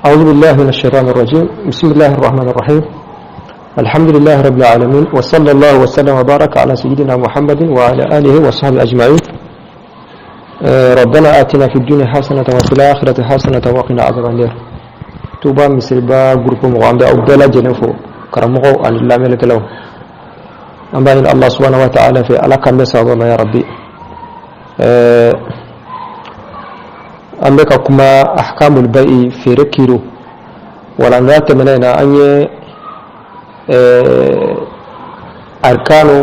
أعوذ بالله من الشيطان الرجيم. بسم الله الرحمن الرحيم. الحمد لله رب العالمين، وصلى الله وسلم وبارك على سيدنا محمد وعلى آله وصحبه أجمعين. ربنا آتنا في الدنيا حسنة وفي الآخرة حسنة وقنا عذاب النار. Touba Misiriba groupe mɔgɔ, an bɛ aw bɛɛ lajɛlen fo, karamɔgɔw ani lamɛnnikɛlaw. An b'a ɲini Allah subhanahu wa ta'ala fɛ, Ala k'an bɛn sababa ma ya rabbi. An bɛ ka kuma ahkamul bai'i, feere kiro. Walanda tɛmɛnen in na, an ye arkanu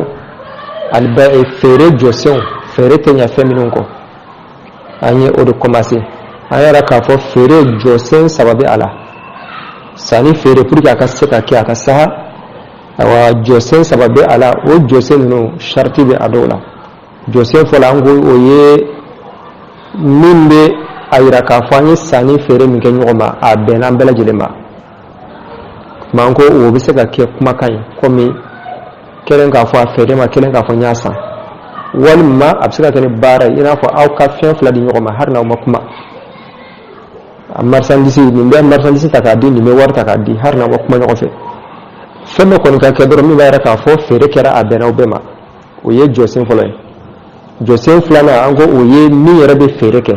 albai, feere jɔsenw, feere tɛ ɲɛ fɛn minnu kɔ, an ye o de commencé. An yɛrɛ k'a fɔ feere jɔsen saba bɛ a la. Sanni feere, pour que a ka se ka kɛ, a ka saha, awa, jɔsen saba bɛ a la. O jɔsen ninnu, sariti bɛ a dɔw la. Jɔsen fɔlɔ, an ko o ye min bɛ a yira k'a fɔ an ye sanni feere min kɛ ɲɔgɔn ma, a bɛnna an bɛɛ lajɛlen ma. Tuma an ko o bɛ se ka kɛ kumakan ye, komi kelen k'a fɔ a feere ma, kelen k'a fɔ n y'a san, walima a bɛ se ka kɛ ni baara ye, i n'a fɔ aw ka fɛn fila di ɲɔgɔn ma hali n'aw ma kuma. A marchandise, nin bɛ marchandise ta k'a di, nin bɛ wari ta k'a di, hali n'aw ma kuma ɲɔgɔn fɛ. Fɛn dɔ kɔni ka kɛ dɔrɔn min b'a yira k'a fɔ feere kɛra, a bɛnna aw bɛɛ ma. O ye jɔsen fɔlɔ ye. Jɔsen filanan, an ko o ye min yɛrɛ bɛ feere kɛ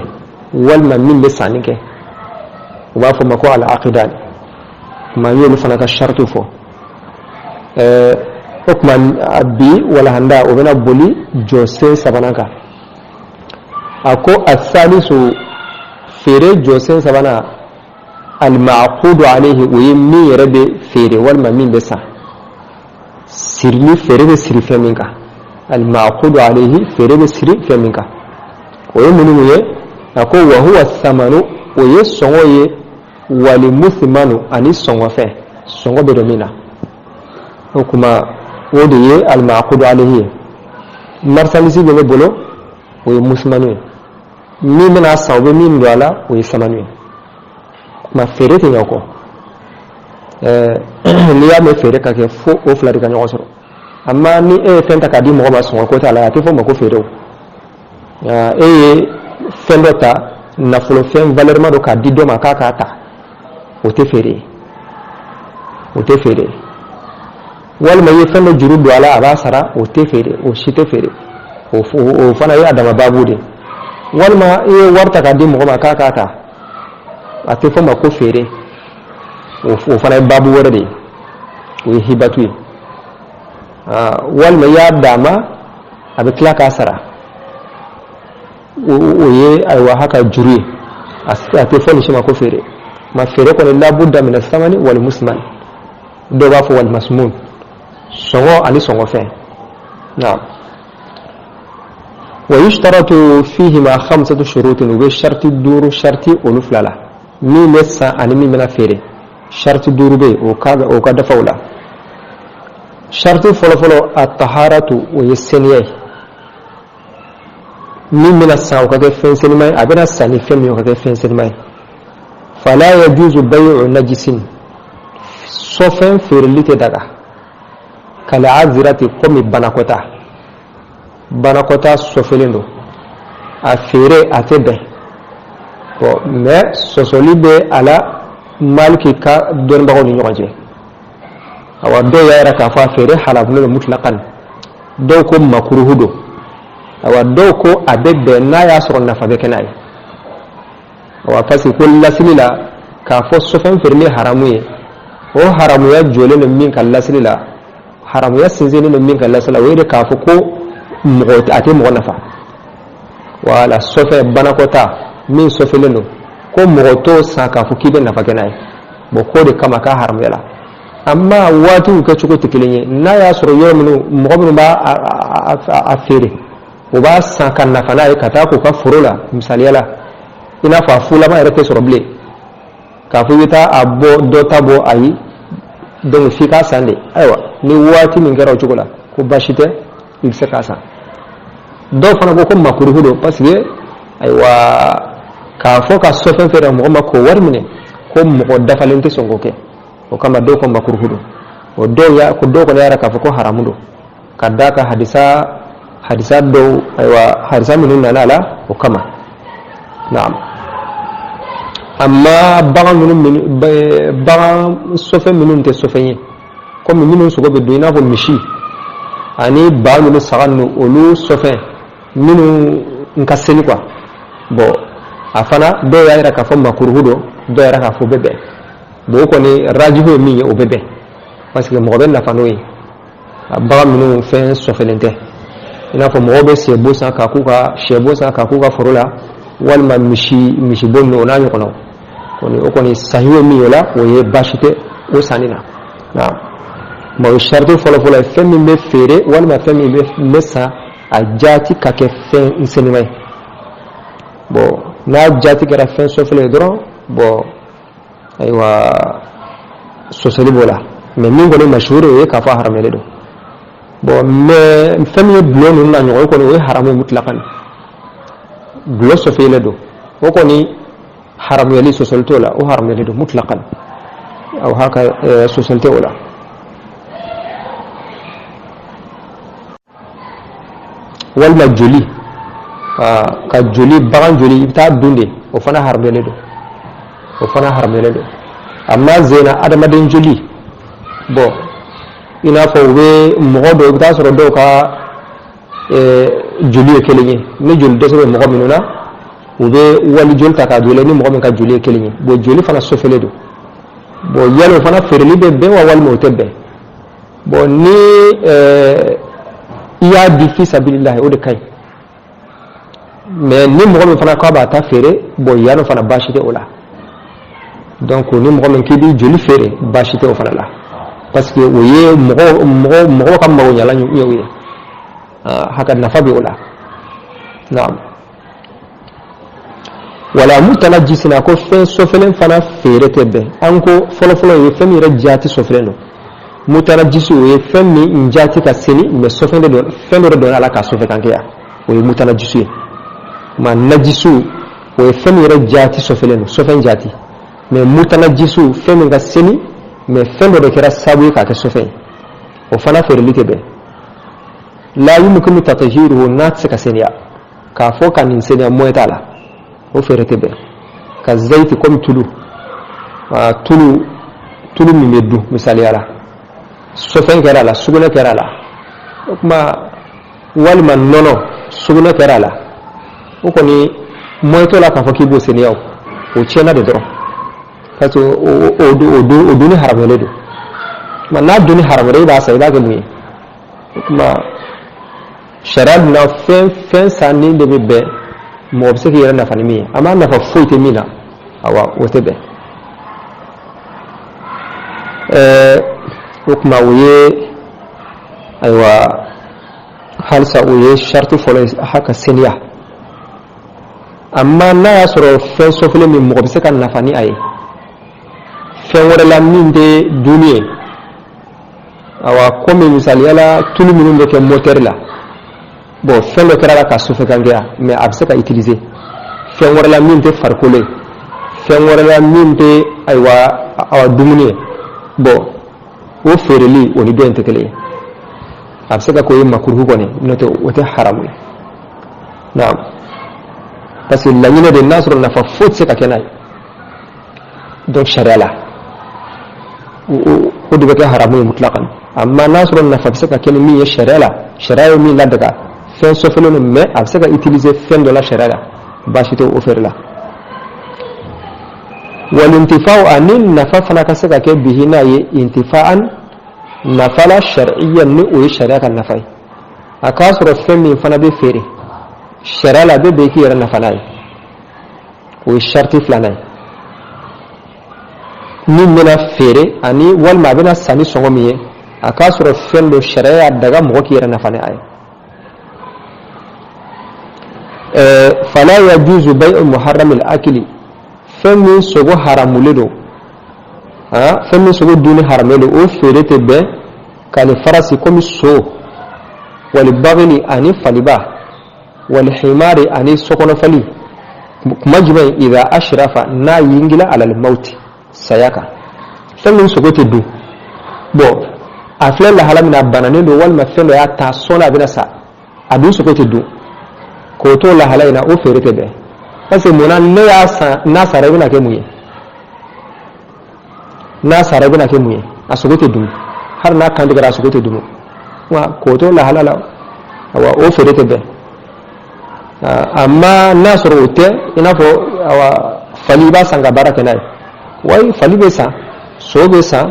walima min bɛ sanni kɛ, u b'a fɔ ma ko al aqidan. Tuma an y'olu fana ka saritiw fɔ. O tuma bi walahanda, o bɛna boli jɔsen sabanan kan. A ko asalisu, feere jɔsen sabanan, almaqudu alayhi, o ye min yɛrɛ bɛ feere walima min bɛ san, sirili, feere bɛ siri fɛn min kan. Almaqudu alayhi, feere bɛ siri fɛn min kan, o ye minnu ye? A ko wa huwa samanu, o ye sɔngɔ ye, wali muthmanu, ani sɔngɔfɛn, sɔngɔ bɛ don min na. O kuma, o de ye almaqudu alayhi ye. Marchandise bɛ ne bolo, o ye muthmanu ye. Min bɛna san, o bɛ min don a la, o ye samanu ye. Kuma feere tɛ ɲɛ o kɔ. N'i y'a mɛn feere ka kɛ, fo o fila de ka ɲɔgɔn sɔrɔ. Amma ni e ye fɛn ta k'a di mɔgɔ ma, sɔngɔ ko t'a la, a tɛ fɔ o ma ko feere. O e ye fɛn dɔ ta, nafolofɛn valeur dɔ, k'a di dɔ ma k'a k'a ta, o tɛ feere ye, o tɛ feere ye. Walima i ye fɛn dɔ juru don a la, a b'a sara, o tɛ feere, o si tɛ feere. O fana ye a dama baabu de. Walima i ye wari ta k'a di mɔgɔ ma k'a k'a ta, a tɛ fɔ ma ko feere. O fana ye baabu wɛrɛ de ye, o ye hibatu ye. Walima i y'a d'a ma, a bɛ tila k'a sara, o ye ayiwa haka juru ye. A tɛ fɔ nin si ma ko feere. Ma feere kɔni, labudda mina samani wal musman, dɔw b'a fɔ wal masmun, sɔngɔ ani sɔngɔfɛn. Naam. Wa yushtaratu fihima khamsatu shurutin, u bɛ sharti duuru sharti olu fila la, min bɛ san ani min bɛna feere. Sharti duuru bɛ yen, o ka dafa o la. Sharti fɔlɔfɔlɔ, a taharatu, o ye seniya ye. Min bɛna san, o ka kɛ fɛn senima ye. A bɛna san ni fɛn min ye, o ka kɛ fɛn senima ye. Fala yajuzu bay'u najisin, sɔfɛn feereli tɛ daga. Kal azirati, komi banakɔta, banakɔta sɔfelen don, a feere a tɛ bɛn. Bon, mais sɔsɔli bɛ a la Maliki ka dɔnnibagaw ni ɲɔgɔn cɛ. Awa, dɔw y'a yira k'a fɔ a feere haramulen don mutlakan, dɔw ko makuruhu don, awa, dɔw ko a bɛ bɛn n'a y'a sɔrɔ nafa bɛ kɛ n'a ye. Awa, parce que ko lasili la, k'a fɔ sɔfɛn feereli haramu ye, o haramuya jɔlen don min ka lasili la, haramuya sinsinnen don min ka lasili la, o ye de k'a fɔ ko mɔgɔ a tɛ mɔgɔ nafa. Wala sɔfɛ banakɔta min sɔfɛlen don, ko mɔgɔ t'o san k'a fɔ k'i bɛ nafa kɛ n'a ye. Bon, k'o de kama k'a haramuya la. Amma waatiw kɛcogo tɛ kelen ye. N'a y'a sɔrɔ yɔrɔ minnu, mɔgɔ minnu b'a a feere, o b'a san ka nafa n'a ye ka taa k'u ka foro la, misaliya la, i n'a fɔ a fulama yɛrɛ tɛ sɔrɔ bilen k'a fɔ i bɛ taa a bɔ dɔ ta bɔ, ayi, donc f'i k'a san de. Ayiwa, ni waati min kɛra o cogo la, ko baasi tɛ, i bɛ se k'a san. Dɔw fana ko ko makuruhu don, parce que ayiwa, k'a fɔ ka sɔfɛn feere mɔgɔ ma k'o wari minɛ, ko mɔgɔ dafalen tɛ sɔn k'o kɛ. O kama dɔw ko makuruhu don. O dɔw ya ko dɔw kɔni y'a yira k'a fɔ ko haramu don, ka d'a kan hadisa dɔw, ayiwa, hadisa minnu nana a la, o kama. Naam. Amma bagan minnu, bagan sɔfɛn minnu tɛ sɔfɛn ye, komi minnu sogo bɛ dun, i n'a fɔ misi ani ba ninnu, saga ninnu, olu sɔfɛn minnu n ka seli quoi. Bon, a fana dɔw y'a yira k'a fɔ makuruhu don, dɔw y'a yira k'a fɔ o bɛ bɛn. Bon, o kɔni rajihu ye min ye, o bɛ bɛn, parce que mɔgɔ bɛ nafa n'o ye. A bagan minnu fɛn sɔfɛlen tɛ, i n'a fɔ mɔgɔw bɛ sɛbo san k'a k'u ka sɛbo san k'a k'u ka foro la, walima misi misibo ninnu, o n'a ɲɔgɔnnaw kɔni, o kɔni sahi ye min ye o la, o ye baasi tɛ o sanni na. Naam, mais o ye sariti fɔlɔfɔlɔ ye. Fɛn min bɛ feere walima fɛn min bɛ san, a jaati ka kɛ fɛn senima ye. Bon, n'a jaati kɛra fɛn sɔfɛlen ye dɔrɔn, bon, ayiwa, sɔsɔli b'o la. Mais min kɔni mashhur, o ye k'a fɔ a haramuyalen don. Bon, mais fɛn min ye dulɔ ninnu na ɲɔgɔn, o kɔni o ye haramu mutlakan. Dulɔ sɔfɛlen don, o kɔni haramuyali sɔsɔli t'o la, o haramuyalen don mutlakan. Aw haka sɔsɔli tɛ o la. Walima joli, ka joli, bagan joli, i bɛ taa dun de, o fana haramuyalen don, o fana haramuyalen don. Amma zena adamaden joli, bon, i n'a fɔ u bɛ mɔgɔ dɔw, i bɛ taa sɔrɔ dɔw ka joli ye kelen ye, ni joli dɛsɛ bɛ mɔgɔ minnu na, u bɛ wali joli ta k'a don ni mɔgɔ min ka joli ye kelen ye. Bon, joli fana sɔfɛlen don. Bon, yali o fana feereli bɛ bɛn wa, walima o tɛ bɛn? Bon, ni i y'a di fi sabilillahi, o de ka ɲi. Mais ni mɔgɔ min fana k'a b'a ta feere, bon, yan fana baasi tɛ o la. Donc ni mɔgɔ min k'i b'i joli feere, baasi tɛ o fana la, parce que o ye mɔgɔ mɔgɔ mɔgɔ ka magoɲalan ye, o ye haka nafa bɛ o la. Naam. Wala mutanajisina, ko fɛn sɔfɛlen fana feere tɛ bɛn. An ko fɔlɔfɔlɔ ye fɛn min yɛrɛ jaati sɔfɛlen don. Mutanajisi, o ye fɛn min jaati ka seni, mais sɔfɛn de don, fɛn dɔ de don ala k'a sɔfɛ kan kɛ yan, o ye mutanajisu ye. Ma najisu, o ye fɛn min yɛrɛ jaati sɔfɛlen don, sɔfɛn jaati. Mais mutanajisu, fɛn min ka seni, mais fɛn dɔ de kɛra sababu ye k'a kɛ sɔfɛn ye, o fana feereli tɛ bɛn. La yumkinu tathiruhu, n'a tɛ se ka seniya, k'a fɔ ka nin seniya moyen t'a la, o feere tɛ bɛn. Ka zayiti, komi tulu, tulu min bɛ dun, misaliya la, sɔfɛn kɛra a la, sugunɛ kɛra a la, o tuma, walima nɔnɔ, sugunɛ kɛra a la, o kɔni moyen t'o la k'a fɔ k'i b'o seniya, o tiɲɛna de dɔrɔn, parce que o dunni haramuyalen don. Tuma n'a dunni haramuyalen, i b'a san, i b'a kɛ mun ye? O tuma sariya dun na, fɛn fɛn sanni de bɛ bɛn mɔgɔ bɛ se k'i yɛrɛ nafa ni min ye, a ma nafa foyi tɛ min na, awa, o tɛ bɛn. O tuma o ye, ayiwa, halisa o ye sariti fɔlɔ ye, haka seniya. Amma n'a y'a sɔrɔ fɛn sɔfɛlen min mɔgɔ bɛ se ka nafa ni a ye fɛn wɛrɛ la min tɛ dunni ye, awa, komi misaliya la, tulu minnu bɛ kɛ motɛri la, bon, fɛn dɔ kɛra la ka sɔfɛ kan kɛ, mais a bɛ se ka utiliser fɛn wɛrɛ la min tɛ farikolo ye, fɛn wɛrɛ la min tɛ, ayiwa, awa, dumuni ye, bon, o feereli, o ni dɔ in tɛ kelen ye. A bɛ se ka k'o ye makuruhu kɔni, n'o tɛ o tɛ haramu ye. Naam, parce que laɲini de n'a sɔrɔ nafa foyi tɛ se ka kɛ n'a ye, donc sariya la o de bɛ kɛ haramu ye mutlakan. Amma n'a sɔrɔ nafa bɛ se ka kɛ ni min ye sariya la, sariya ye min ladaga, fɛn sɔfɛlen don, mais a bɛ se ka utiliser fɛn dɔ la sariya la, baasi tɛ o feere la. Walintifa'u, ani nafa fana ka se ka kɛ bihi n'a ye, intifa'an, nafa la, shar'iyyan, ni o ye sariya ka nafa ye. A k'a sɔrɔ fɛn min fana bɛ feere sariya la, a bɛ bɛn k'i yɛrɛ nafa n'a ye, o ye sariti filanan ye. Min bɛna feere ani walima a bɛna san ni sɔngɔ min ye, a k'a sɔrɔ fɛn dɔ sariya y'a daga mɔgɔ k'i yɛrɛ nafa ni a ye. Fala yajuzu bay'u muharramil akili, fɛn min sogo haramulen don, fɛn min sogo dunni haramulen don, o feere tɛ bɛn. Kali farasi, komi so, wali bagili, ani faliba, wali himari, ani sokɔnɔfali. Kuma jumɛn? Idha ashrafa, n'a yingila, alal mauti, saya kan. Fɛn min sogo tɛ dun, bon, a filɛ lahala min na, a bananen don walima fɛn dɔ y'a ta sɔnni a bɛna sa, a dun sogo tɛ dun, k'o to lahala in na, o feere tɛ bɛn. Parce que munna? Ne y'a san, n'a sara, i bɛna kɛ mun ye? N'a sara, i bɛna kɛ mun ye? A sogo tɛ dun. Hali n'a kan tigɛra, a sogo tɛ dun. Wa k'o to lahala la, awa, o feere tɛ bɛn. Amma n'a sɔrɔ o tɛ, i n'a fɔ, awa, fali, i b'a san ka baara kɛ n'a ye. Wayi, fali bɛ san, so bɛ san,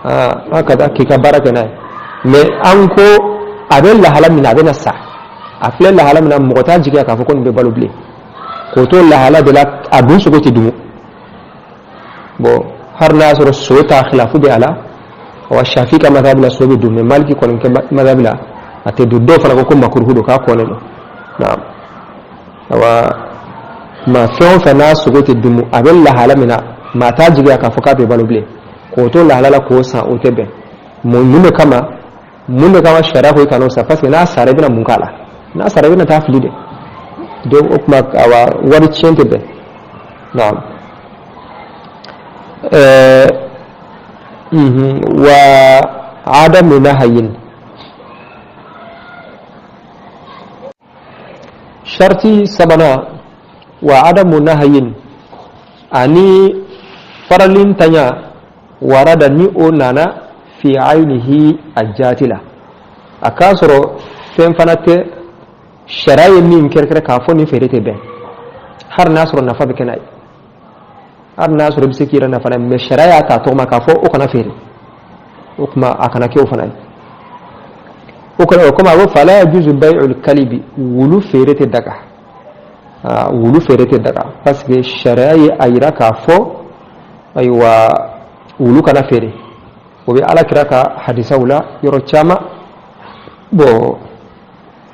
a ka taa k'i ka baara kɛ n'a ye. Mais an ko a bɛ lahala min na, a bɛna sa, a filɛ lahala min na, mɔgɔ t'a jigiya k'a fɔ ko nin bɛ balo bilen. K'o to lahala de la, a dun sogo tɛ dun. Bon, hali n'a y'a sɔrɔ so ta khilafu bɛ a la, wa Shafi ka madhabi la, so bɛ dun, mais Maliki kɔni ka madhabi la, a tɛ dun. Dɔw fana ko ko makuruhu don, k'a kɔnnen don. Naam, awa, maa fɛn o fɛn n'a sogo tɛ dun, a bɛ lahala min na, maa t'a jigiya k'a fɔ k'a bɛ balo bilen, k'o to lahala la k'o san, o tɛ bɛn. Mun de kama? Mun de kama sariya ko i kan'o san? Parce que n'a sara, i bɛna mun k'a la? N'a sara, i bɛna taa fili de. Donc o tuma, awa, wari tiɲɛ tɛ bɛn. Naam. Wa adamu nahayin, sharti sabanan, wa adamu nahayin, ani faralintanya, warada, ni o nana, fi ainihi, a jaati la, a k'a sɔrɔ fɛn fana tɛ sariya ye min kɛrɛkɛrɛ k'a fɔ nin feere tɛ bɛn, hali n'a sɔrɔ nafa bɛ kɛ n'a ye, hali n'a sɔrɔ i bɛ se k'i yɛrɛ nafa n'a ye, mais sariya y'a ta tɔgɔ ma k'a fɔ o kana feere. O tuma a kana kɛ o fana ye. O kɔrɔ, o komi a ko fala yajuzu bay'ul kalibi, wulu feere tɛ daga, wulu feere tɛ daga, parce que sariya ye a yira k'a fɔ, ayiwa, wulu kana feere. O bɛ Ala kira ka hadisaw la yɔrɔ caman. Bon,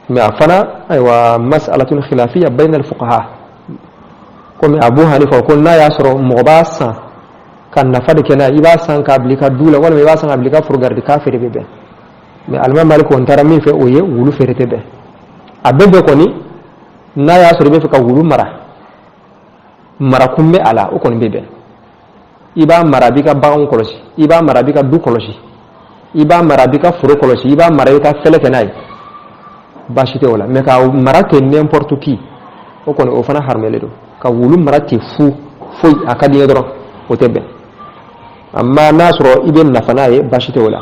mais a fana, ayiwa, mas'alatun khilafiyya bayna al-fuqaha. Komi Abu Hanifa ko n'a y'a sɔrɔ mɔgɔ b'a san ka nafa de kɛ n'a ye, i b'a san k'a bila i ka du la, walima i b'a san k'a bila i ka foro garidi, k'a feere bɛ bɛn. Mais alimami Malik kɔni taara min fɛ, o ye wulu feere tɛ bɛn. A bɛ bɛn kɔni n'a y'a sɔrɔ i bɛ fɛ ka wulu mara, marakun bɛ a la, o kɔni bɛ bɛn. I b'a mara, a b'i ka baganw kɔlɔsi, i b'a mara, a b'i ka du kɔlɔsi, i b'a mara, a b'i ka foro kɔlɔsi, i b'a mara, i ka fɛlɛ kɛ n'a ye, baasi tɛ o la. Mais ka mara ten n'importe qui, o kɔni, o fana haramuyalen don. Ka wulu mara ten fu foyi, a ka di n ye dɔrɔn, o tɛ bɛn. Amma n'a sɔrɔ i bɛ nafa n'a ye, baasi tɛ o la.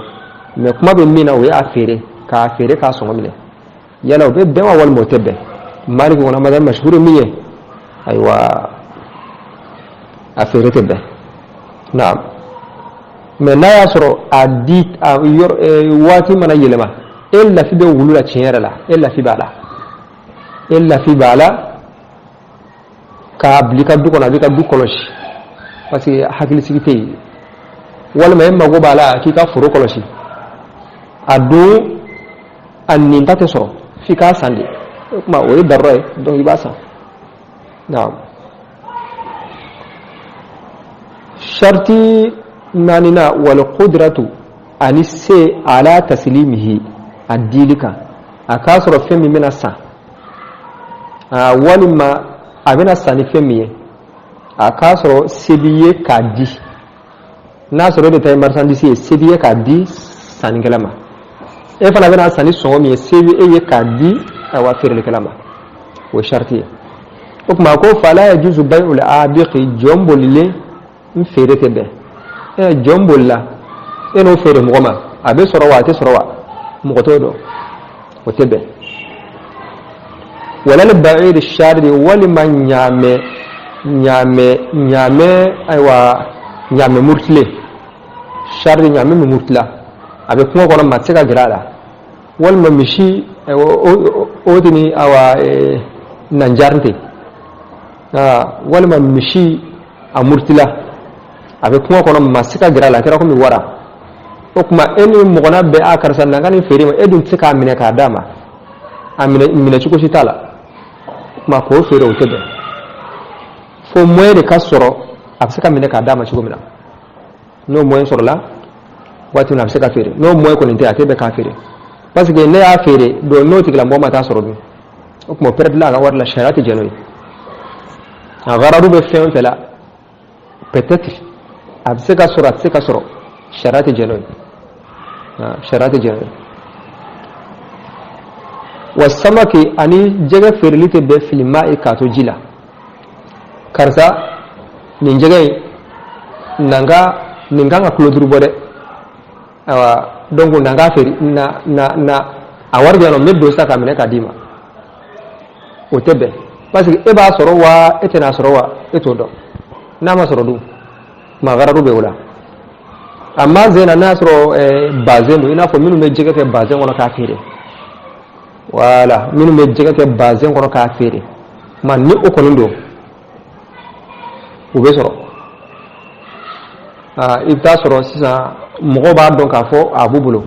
Mais kuma bɛ min na, o ye a feere, k'a feere k'a sɔngɔ minɛ. Yala o bɛ bɛn wa, walima o tɛ bɛn? Maliki kɔnɔ, madhab mashhur min ye, ayiwa, a feere tɛ bɛn. Naam, mais n'a y'a sɔrɔ a di a yɔrɔ waati mana yɛlɛma, e lafi bɛ wulu la, tiɲɛ yɛrɛ la, e lafi b'a la, e lafi b'a la k'a bila i ka du kɔnɔ, a b'i ka du kɔlɔsi, parce que hakilisigi tɛ yen, walima e mago b'a la k'i ka foro kɔlɔsi, a dun a ninta tɛ sɔrɔ f'i k'a san de. O tuma o ye darura ye, donc i b'a san. Naam, sharti naaninan, wal qudratu, ani se, ala taslimihi, a dili kan. A k'a sɔrɔ fɛn min bɛna san, walima a bɛna san ni fɛn min ye, a k'a sɔrɔ se b'i ye k'a di. N'a sɔrɔ e de ta ye marchandise ye, se b'i ye k'a di sannikɛla ma. E fana bɛna san ni sɔngɔ min ye, se bɛ e ye k'a di, ayiwa, feerelikɛla ma. O ye sariti ye. O tuma ko fala yajuzu bay'ul abiqi, jɔn bolilen n feere tɛ bɛn. Ɛ, jɔn bolila, e n'o feere mɔgɔ ma, a bɛ sɔrɔ wa, a tɛ sɔrɔ wa, mɔgɔ t'o dɔn, o tɛ bɛn. Walal ba'ir sharidi, walima ɲaamɛ, ɲaamɛ, ɲaamɛ, ayiwa, ɲaamɛ murutilen, sharidi, ɲaamɛ min murutila, a bɛ kungo kɔnɔ, maa tɛ se ka gɛrɛ a la, walima misi, o tɛ ni, awa, nanjari tɛ, walima misi a murutila, a bɛ kungo kɔnɔ, maa tɛ se ka gɛrɛ a la, a kɛra komi wara. O tuma e ni mɔgɔ na bɛn, a karisa, na ka nin feere ma, e dun tɛ se k'a minɛ k'a d'a ma, a minɛ minɛ cogo si t'a la. O tuma k'o feere, o tɛ bɛn, fo moyen de ka sɔrɔ a bɛ se ka minɛ k'a d'a ma cogo min na. N'o moyen sɔrɔla waati min na, a bɛ se ka feere. N'o moyen kɔni tɛ, a tɛ bɛn k'a feere, parce que ne y'a feere donc n'o tigilamɔgɔ ma taa sɔrɔ dun, o tuma o pɛrɛdila a ka wari la, sariya tɛ jɛn n'o ye. A gararu bɛ fɛn o fɛn la, peut-être a bɛ se ka sɔrɔ, a tɛ se ka sɔrɔ, sariya tɛ jɛn n'o ye, sariya tɛ jɛn n'o ye. Wa samaki, ani jɛgɛ feereli tɛ bɛn, filima ye k'a to ji la. Karisa, nin jɛgɛ in na n ka Nin kan ka kilo 5 bɔ dɛ, ayiwa, donc na n k'a feere, na na na a wari bɛ yan nɔ, n bɛ don sisan k'a minɛ k'a d'i ma. O tɛ bɛn, parce que e b'a sɔrɔ wa e tɛna sɔrɔ wa, e t'o dɔn. N'a ma sɔrɔ dun, ma gararu bɛ o la. A ma zena n'a sɔrɔ bazɛn don, i n'a fɔ minnu bɛ jɛgɛ kɛ bazɛn kɔnɔ k'a feere, wala minnu bɛ jɛgɛ kɛ bazɛn kɔnɔ k'a feere, ma ni o kɔni don, o bɛ sɔrɔ. I bɛ taa sɔrɔ sisan mɔgɔw b'a dɔn k'a fɔ a b'u bolo,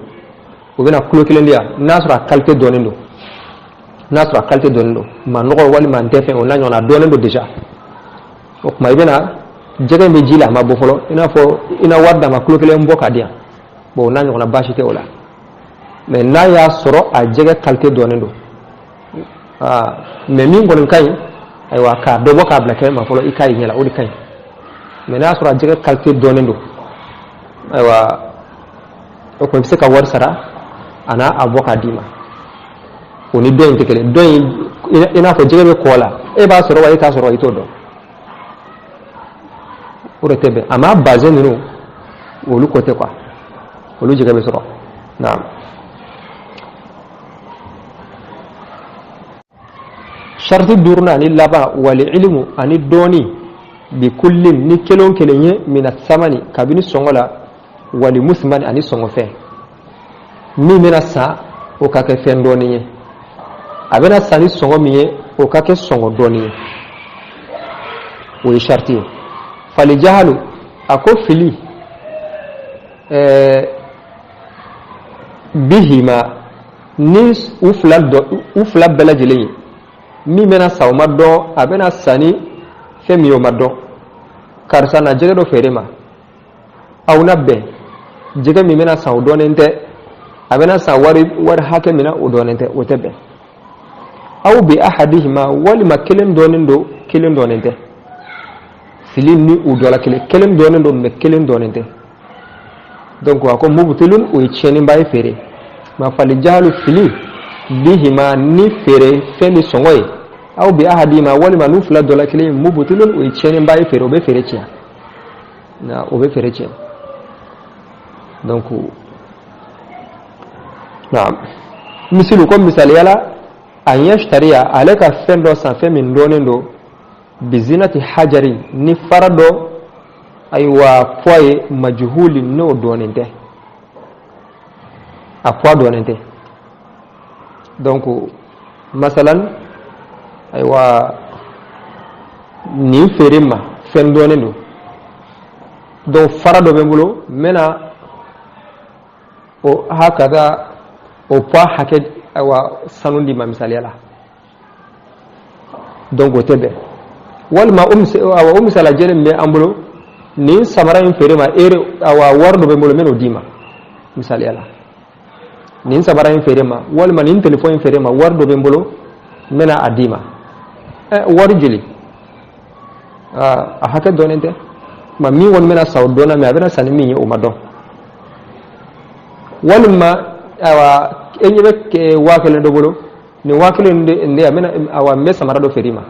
u bɛna kilo 1 di yan, n'a sɔrɔ a qualité dɔnnen don, n'a sɔrɔ a qualité dɔnnen don, ma nɔgɔ walima n tɛ fɛn, o n'a ɲɔgɔnna, a dɔnnen don déjà. O tuma i bɛna jɛgɛ in bɛ ji la, a ma bɔ fɔlɔ, i n'a fɔ i na wari d'a ma kilo 1 bɔ k'a di yan, bon, o n'a ɲɔgɔnna, baasi tɛ o la. Mais n'a y'a sɔrɔ a jɛgɛ qualité dɔnnen don, mais min kɔni ka ɲi, ayiwa, k'a dɔ bɔ k'a bila kɛnɛ ma fɔlɔ, i k'a ye ɲɛ la, o de ka ɲi. Mais n'a y'a sɔrɔ a jɛgɛ qualité dɔnnen don, ayiwa, o kɔni, i bɛ se ka wari sara a n'a a bɔ k'a d'i ma. O ni dɔ in tɛ kelen. Dɔ in, i n'a fɔ jɛgɛ bɛ kɔ la, e b'a sɔrɔ wa e t'a sɔrɔ, i t'o dɔn, o de tɛ bɛn. A ma bazɛn ninnu, olu ko tɛ quoi, olu jɛgɛ bɛ sɔrɔ. Naam. Sharti duurunan ani laban, wali ilimu, ani dɔɔni, bi kullin, ni kelen o kelen ye, mina samani, kabini sɔngɔ la, wali musmani, ani sɔngɔfɛn min bɛna san, o ka kɛ fɛn dɔɔni ye. A bɛna san ni sɔngɔ min ye, o ka kɛ sɔngɔ dɔɔni ye, o ye sharti ye. Fali jahalu, a ko fili bihima, ni u fila dɔ, u fila bɛɛ lajɛlen ye, min bɛna san o ma dɔn, a bɛna san ni fɛn min ye o ma dɔn. Karisa, na jɛgɛ dɔ feere ma, aw na bɛn jɛgɛ min bɛna san o dɔnnen tɛ, a bɛna san wari hakɛ min na o dɔnnen tɛ, o tɛ bɛn. Aw bi ahadihima, walima kelen dɔnnen don, kelen dɔnnen tɛ. Fili ni u dɔ la kelen, kelen dɔnnen don mais kelen dɔnnen tɛ. Donc a ko mubtilun, o ye tiɲɛniba ye feere ma. Fali jahalu, fili, bihima, ni feere fɛn ni sɔngɔ ye, aw bi ahadihima, walima n'u fila dɔ la kelen ye, mubtilun, o ye tiɲɛniba ye feere, o bɛ feere tiɲɛ na, o bɛ feere tiɲɛ. Donc naam, misilu, ko misaliya la, an yashtariya, ale ka fɛn dɔ san, fɛn min dɔnnen don, bizinati hajari, ni fara dɔ, ayiwa, poids ye, majhuli, n'o dɔnnen tɛ, a poids dɔnnen tɛ. Donc masalan, ayiwa, nin feere ma fɛn dɔnnen don, donc fara dɔ bɛ n bolo, n bɛna o hakada, o poids hakɛ, ayiwa, sanu di ma misaliya la. Donc o tɛ bɛn. Walima o misala jɛlen bɛ an bolo, nin samara in feere ma, ere, awa, wari dɔ bɛ n bolo, n bɛn'o d'i ma misaliya la. Nin samara in feere ma, walima nin telefɔni in feere ma, wari dɔ bɛ n bolo, n bɛna a d'i ma. Wari joli? A hakɛ dɔnnen tɛ. Ma min kɔni bɛna san o dɔnna, mais a bɛna san ni min ye o ma dɔn. Walima ayiwa, e ɲɛ bɛ 1000 dɔ bolo, nin 1000 de yan, n bɛna, awa, n bɛ samara dɔ feere i ma.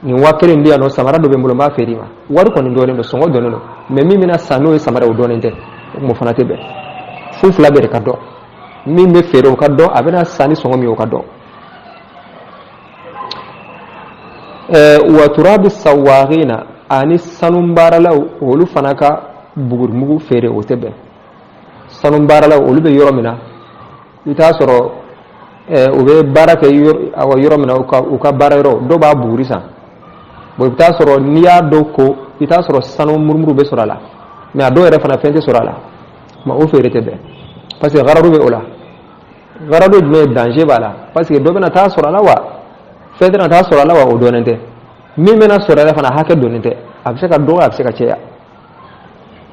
Nin 1000 di yan nɔ, samara dɔ bɛ n bolo, n b'a feere i ma. Wari kɔni dɔnnen don, sɔngɔ dɔnnen don, mais min bɛna san n'o ye samara, o dɔnnen tɛ. O kuma fana tɛ bɛn. Fu fila bɛɛ de ka dɔn, min bɛ feere o ka dɔn, a bɛna san ni sɔngɔ min ye o ka dɔn. Wa turabi sawaghina, ani sanu baaralaw, olu fana ka bugurimugu feere, o tɛ bɛn. Sanu baaralaw, olu bɛ yɔrɔ min na, i t'a sɔrɔ u bɛ baara kɛ yɔrɔ min na, u ka baara yɔrɔ, dɔw b'a buguri san. Bon, i bɛ taa sɔrɔ n'i y'a dɔw ko, i t'a sɔrɔ sanu murumuru bɛ sɔrɔ a la, mais a dɔw yɛrɛ fana fɛn tɛ sɔrɔ a la. Ma o feere tɛ bɛn, parce que gararu bɛ o la. Gararu jumɛn ye? Danger b'a la, parce que dɔ bɛna taa sɔrɔ a la wa fɛn tɛna taa sɔrɔ a la wa, o dɔnnen tɛ. Min bɛna sɔrɔ a la fana, hakɛ dɔnnen tɛ, a bɛ se ka dɔgɔ, a bɛ se ka caya.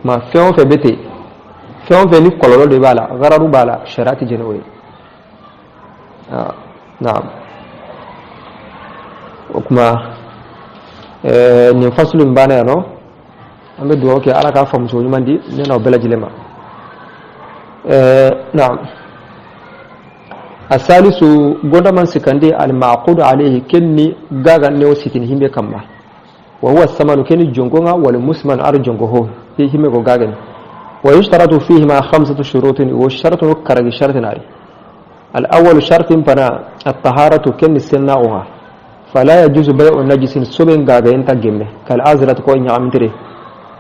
Ma fɛn o fɛn bɛ ten, fɛn o fɛn ni kɔlɔlɔ de b'a la, gararu b'a la, sariya tɛ jɛn n'o ye. Naam, o kuma nin fasulu in banna yan nɔ. An bɛ dugawu kɛ Ala k'a faamuso ɲuman di ne n'aw bɛɛ lajɛlen ma. Naam, asalisu gondaman sikandi, almaqudu alayhi, kenni gaga neo sitin himbe kamma, wa huwa samanu, kenni jongonga, wal musman, ar jongo ho. Hime go gagen wa yushtaratu fihima khamsatu shurutin wa shartu karagi shartin ari al-awwal shartin pana at-taharatu ken sennaha fala yajuzu bay'u najisin soben gaga enta gemme kal azrat ko nyaamtire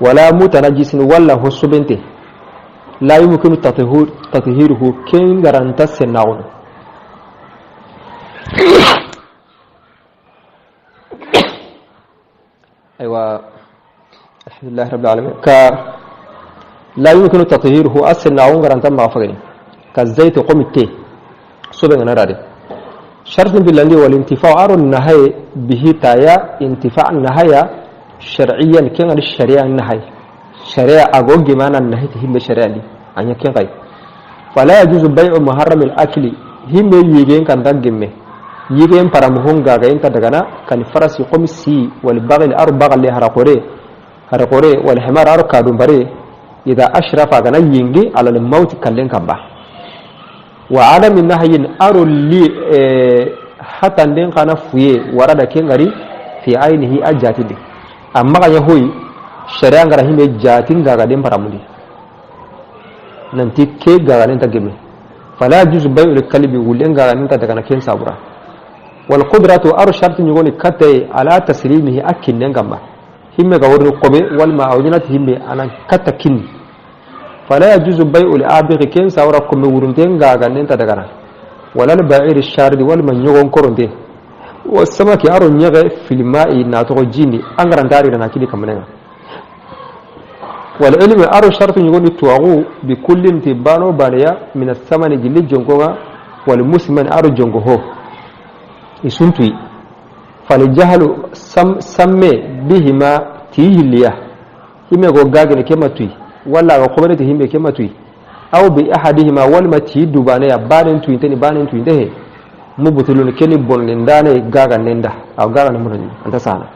wala mutanajisin wala ho sobente la yumkinu tathiruhu ken garanta sennahu أيوة الحمد لله رب العالمين لا يمكن تطهيره أصل نعون غرانتا ما فغني كالزيت قوم التي سبحان نرى شرط بالله والانتفاع أرى النهي به تايا انتفاع النهي شرعيا كان الشريعة النهي شريعة أقول جمانا النهي تهم الشريعة دي أن يكون غير فلا يجوز بيع محرم الأكل هم يجين كان تجمع يجين paramuhun gaga inta dagana kan farasi qom si wal baghil arba'a li haraqore wal himar arkadun bare idha ashrafa gana yingi ala al maut kallen kamba wa adam nahyin arulli hatan den kana fuye warada kengari fi ainihi ajatide amma ga yahoy shari'a ngara hime jatin gaga den paramudi nanti ke gaga den tageme fala juzu bai'ul kalbi wulen gaga den ta dagana ken sabura والقدرة أرو شرط يقول كتي على تسليمه أكن نعما هم غور قبي والما أوجنت هم أنا كتكين فلا يجوز بيع الآبق كن سورة كم ورنتين غاغا ننتا دغنا ولا البعير الشارد والما يغون كورنتين والسمك أرو نيغ في الماء ناتو جيني أنغران داري لنا كيدي كمنغا والعلم أرو شرط يقول تواغو بكل انتبانو باليا من الثمن جلي جنكوغا والمسمن أرو جنكوهو isuntui falijahalu samme bihima tihiliya hime go gagene kema tui wala ga kobenete himbe kema tui aw bi ahadihima walma ti dubane ya banen tuinteni banen tuinte mubutulun keni bonnindane gaga nenda aw gaga ne mun anta sana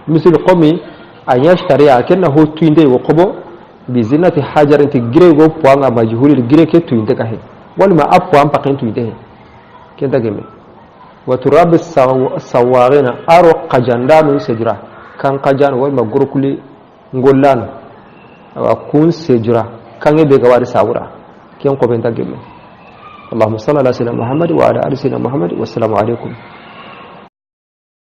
misil qomi an yashtari kenna ho tuinte wo qobo bi zinati hajarin ti gire go poanga majhulil gire ke tuinte kahe walma appo am pakin tuinte kenta geme wa turab sawarina aro qajandanu sejura kan qajan walma gurkuli ngollano awa kun sejura kan be ga wari sawura ken ko ben tagemme. Allahumma salli ala sayyidina Muhammad wa ala ali sayyidina Muhammad wa assalamu alaikum.